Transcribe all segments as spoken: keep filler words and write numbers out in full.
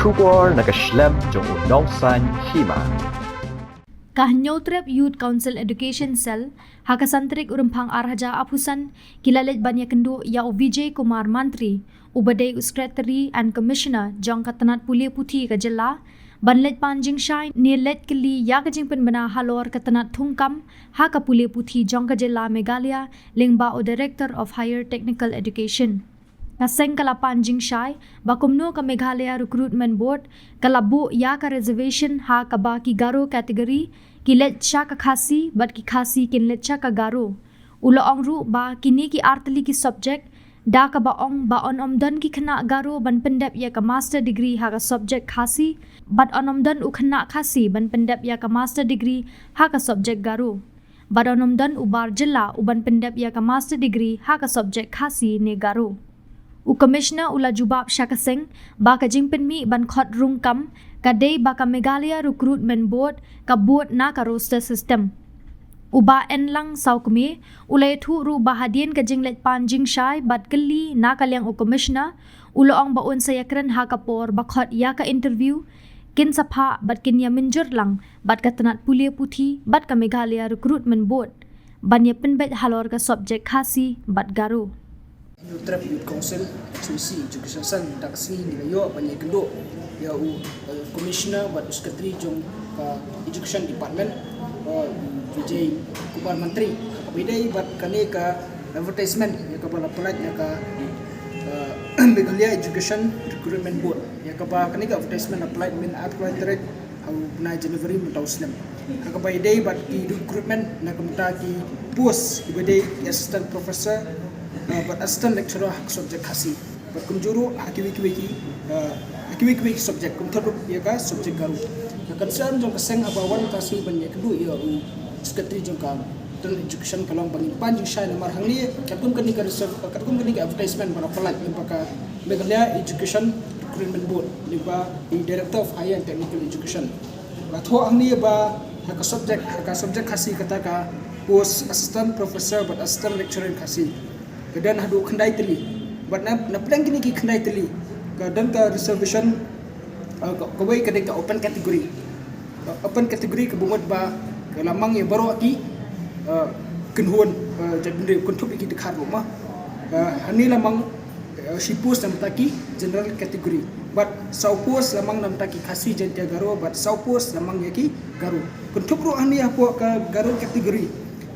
Khubor na ka shlem jong u nongsaiñ hima. Ka Hynñiewtrep Youth Council Education Cell, ha ka san tarik u Rymphang ar hajar arphew san, ki la leit ban ïakynduh ïa u Vijay Kumar Mantri, uba dei u Secretary and Commissioner jong ka tnat pule puthi ka jylla, ban leit pan jingshai ne leit kylli ïa ka jingpynbna halor ka tnat thungkam ha ka pule puthi jong ka jylla Meghalaya, lyngba u Director of Higher Technical Education. Ka seng ka la pan jingshai ba kumno ka Meghalaya Recruitment Board ka la buh ïa ka reservation ha kaba ki Garo category ki leit sha ka Khasi bad ki Khasi kin leit sha ka Garo. U la ong ruh ba kine ki ar tylli ki subject, da kaba ong ba yn ym don ki khynnah Garo ban pyndep ïa ka master degree ha ka subject Khasi, bad yn ym don u khynnah Khasi ban pyndep ïa ka master degree ha ka subject Garo. Bad yn ym don u bar jylla u ban pyndep ïa ka master degree ha ka subject Khasi ne Garo. U Commissioner u la jubab sha ka seng ba ka jingpynmih ban khot rung kam ka dei ba ka Meghalaya Recruitment Board ka bud na ka roster system. U Bah Enlang Sawkmie u la ïathuh ruh ba hadien ka jingleit pan jingshai bad kylli na ka liang u Commissioner, u la ong ba un sa ïakren ha ka por ba khot ïa ka interview, kin sa phah bad kin ïa mynjur lang bad ka tnat pule puthi bad ka Meghalaya Recruitment Board ban ïa pynbeit halor ka subject Khasi bad Garo. Hynñiewtrep Youth Council, H Y C, Education Cell, mynta ka sngi ngi la ïoh ban ïakynduh ïa u, eh, Commissioner bad u Secretary jong ka Education Department, eh, Vijay Kumar Mantri. Kaba ïadei bad kane ka advertisement ïa kaba la pynlait ïa ka, eh, Meghalaya Education Recruitment Board. Ïa kaba kane ka advertisement la pynlait mynta arphew lai tarik ha u bnai January mynta u snem. Ha kaba ïadei bad ki recruitment na ka bynta ki post kiba dei ki assistant professor, eh, bad assistant lecturer ha ka subject Khasi. Bad kumjuh ruh ha kiwei kiwei ki, eh, ha kiwei kiwei ki subject, kumjuh ruh ïa ka subject Garo. Ka concern jong ka seng haba wan ka sngi ban ïakynduh ïa u secretary jong ka Education ka long ba ngin pan jingshai namar hangne katkum kane ka reserve, katkum kane ka advertisement ba la pynlait lyngba ka Meghalaya Education Recruitment Board lyngba i Director of Higher and Technical Education. La thoh hangne ba ha ka subject, ha ka subject Khasi kata ka post assistant professor bad assistant lecturer Khasi ka don haduh khyndai tylli. Bad na, na pdeng kine ki khyndai tylli ka don ka reservation, eh, ka, kawei ka dei ka open category. Eh, open category kaba mut ba ka la mang ïa baroh ki, eh, kynhun, eh, jaitbynriew, kynthup ïa ki dkhar ruh mo. Eh, hangne la mang, eh, shi post na bynta ki general category. Bad saw post la mang na bynta ki Khasi Jaiñtia Garo, bad saw post la mang ïa ki Garo. Kynthup ruh hangne hapoh ka Garo category,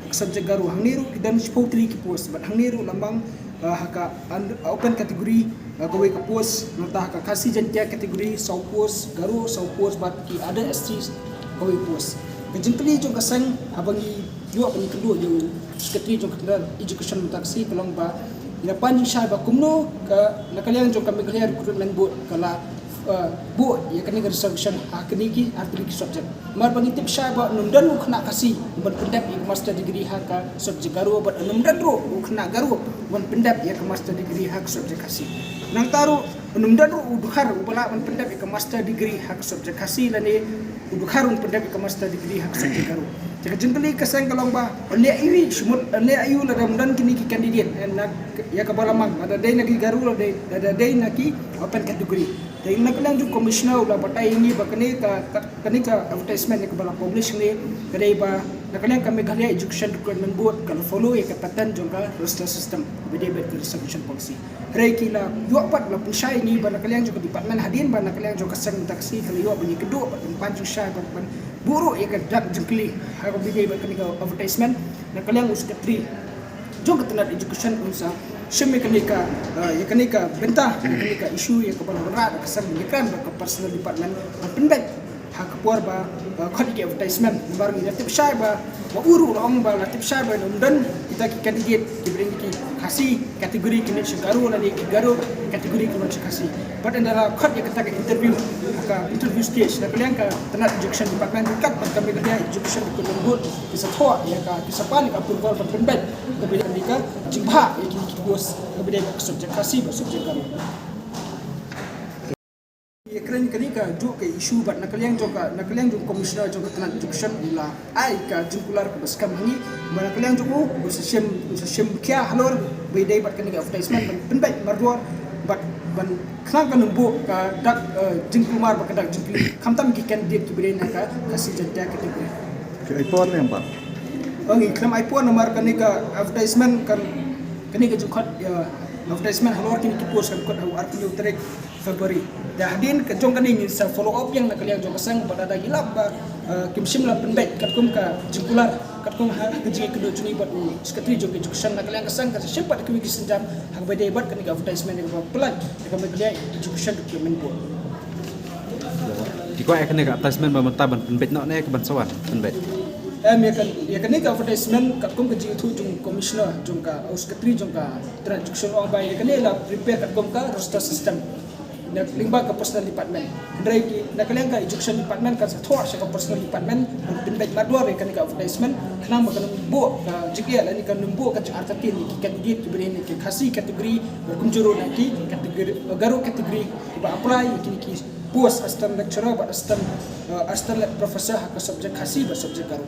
ka subject Garo, hangne ruh ki don shiphew tylli ki post. Bad hangne ruh la mang, eh, ha ka un-, open category, eh, kawei ka post, nangta ha ka Khasi Jaiñtia category saw post, Garo saw post, bad ki other S Ts kawei post. Ka jingkylli jong ka seng haba ngi ïoh ban ïakynduh ïa u secretary jong ka General Education mynta ka sngi ka long ba ngi la pan jingshai ba kumno ka, na ka liang jong ka Meghalaya Recruitment Board ka la, eh, buh ïa kane ka reservation ha kine ki ar tylli ki subject. Namar ba ngi tip shai ba ym don u khynnah Khasi uban pyndep ïa ka master degree ha ka subject Garo bad ym don ruh u khynnah Garo uban pyndep ïa ka master degree ha ka subject Khasi. Nangta ruh ym don ruh u dkhar uba lah ban pyndep ïa ka master degree ha ka subject Khasi lane u dkhar uban pyndep ïa ka master degree ha ka subject Garo. Te ka jingkylli ka seng ka long ba yn leh aiu, shu mut yn leh aiu lada ym don kine ki candidate, eh, na, ïa kaba la mang, lada dei na ki Garo, lada dei, lada dei na ki open category. Te na ka liang jong u Commissioner u la batai ïa ngi ba kane ka, ka, kane ka advertisement ïa kaba la publish ne ka dei ba na ka liang ka Meghalaya Education Recruitment Board ka la follow ïa ka pattern jong ka roster system ba dei bad ka reservation policy. Hynrei ki la ïoh pat la pynshai ïa ngi ba na ka liang jong ka department hadien ba na ka liang jong ka seng mynta ka sngi ka la ïoh ban ïakynduh bad ban pan jingshai bad ban buh ruh ïa ka dak jingkylli ha kaba dei bad kane ka advertisement, na ka liang u secretary jong ka tnat education un sa shim ïa kane ka, eh, ïa kane ka bynta, ïa kane ka issue ïa kaba la wanrah da ka seng ban ïakren bad ka personal department ban pynbeit ha ka por ba, eh, khot ïa ki advertisement. Namar ngi la tip shai ba, ba u ruh u la ong ba la tip shai ba ym don kita ki candidate kiba dei ki Khasi category kin leit sha Garo lane ki Garo category kin leit sha Khasi. Bad ynda la khot ïa kata ka interview, ka interview stage, na ka liang ka tnat education department ryngkat bad ka Meghalaya Education Recruitment Board ki sa thoh ïa ka, ki sa pan ïa ka approval ban pynbeit kaba dei ka jingbha ïa kine ki course kaba dei ka subject Khasi bad subject Garo. Ïa kren kane ka juh ka issue bad na ka liang jong ka, na ka liang jong u Commissioner jong ka tnat education u la ai ka jingkular kaba skhem ha ngi. Bad na ka liang jong u, u sa shim, u sa shim khia halor ba ïadei bad kane ka advertisement ban pynbeit mardor bad Khnang ka nang buh ka dak, eh, jingkulmar bad ka dak jingpyni khamtam ki candidate kiba dei na ka Khasi Jaintia category. Ki ai por ne em pat? Ong i khlem ai por namar kane ka advertisement kan, kane ka jingkhot, eh, advertisement halor kine ki post kan khot ha u arphew tarik February. Da hadien ka jong kane ngin sa follow up ïa na ka liang jong ka seng bad lada ki lap ba, eh, kim shym la pynbeit katkum ka jingkular, katkum ha ka jingïakynduh jong ngi bad u secretary jong ka education na ka liang ka seng kan sa shim pat kiwei ki sienjam ha kaba ïadei bad kane ka advertisement ïa kaba pynlait ïa ka Meghalaya Education Recruitment Board. Ki kwah ïa kane ka advertisement ba mynta ban pynbeit noh ne ka ban sa wan pynbeit? Em, ïa kan, ïa kane ka advertisement katkum ka jingïathuh jong u commissioner jong ka, u secretary jong ka Trade Education, ong ba ïa kane la prepare katkum ka roster system na lyngba ka personnel department. Hynrei ki na ka liang ka education department kan sa thoh sha ka personnel department ban pynbeit mardor ïa kane ka advertisement khnang ba kan ym buh ka jingeh lane kan ym buh ka jingartatien ïa ki candidate kiba dei na ki Khasi category bad kumjuh ruh na ki category, Garo category kiba apply ïa kine ki post assistant lecturer bad assistant, eh, assistant professor ha ka subject Khasi bad subject Garo.